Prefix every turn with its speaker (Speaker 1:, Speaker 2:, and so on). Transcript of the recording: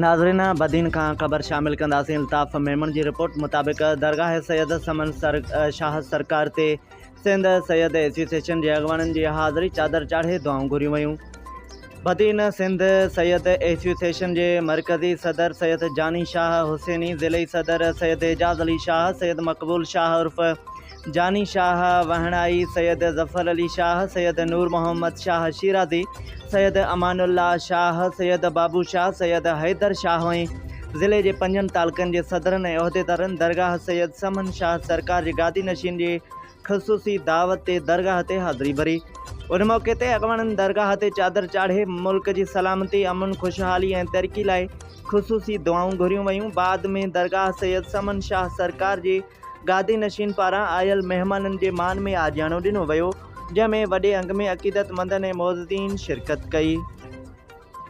Speaker 1: ناظرين بدين کان خبر شامل ڪنداسين الطاف ميمڻ جي رپورٽ مطابق درگاهه سيد سمن شاهه سرڪار تي سنڌ سيد ايسوسيئيشن جي اڳواڻن جي حاضري چادر چاڙهي دعائون گهريون ويون بدين سنڌ سيد ايسوسيئيشن جي مرڪزي صدر سيد جاني شاهه حسيني، ضلعي صدر سيد اعجاز علي شاهه، سيد مقبول شاهه عرف جاني شاهه وهڻائي، سيد ظفر علي شاهه، سيد نور محمد شاهه شيرازي، سيد امان الله شاهه، سيد بابو شاهه، سيد حيدر شاهه ۽ ضلعي جي پنجن تعلقن جي صدرن ۽ عهديدارن درگاهه سيد سمن شاهه سرڪار جي گادي نشين جي خصوصي دعوت تي درگاهه تي حاضري ڀري. ان موقعي تي اڳواڻن درگاهه تي چادر چاڙهي ملڪ جي سلامتي، امن، خوشحالي ۽ ترقي لاء خصوصي دعائون گهريون ويون. بعد ۾ درگاهه سيد سمن شاهه سرڪار جي گادي نشين پاران آيل مهمانن جي مان ۾ آجياڻو ڏنو ويو، جنهن ۾ وڏي انگ ۾ عقيدتمندن ۽ معززين شرڪت ڪئي.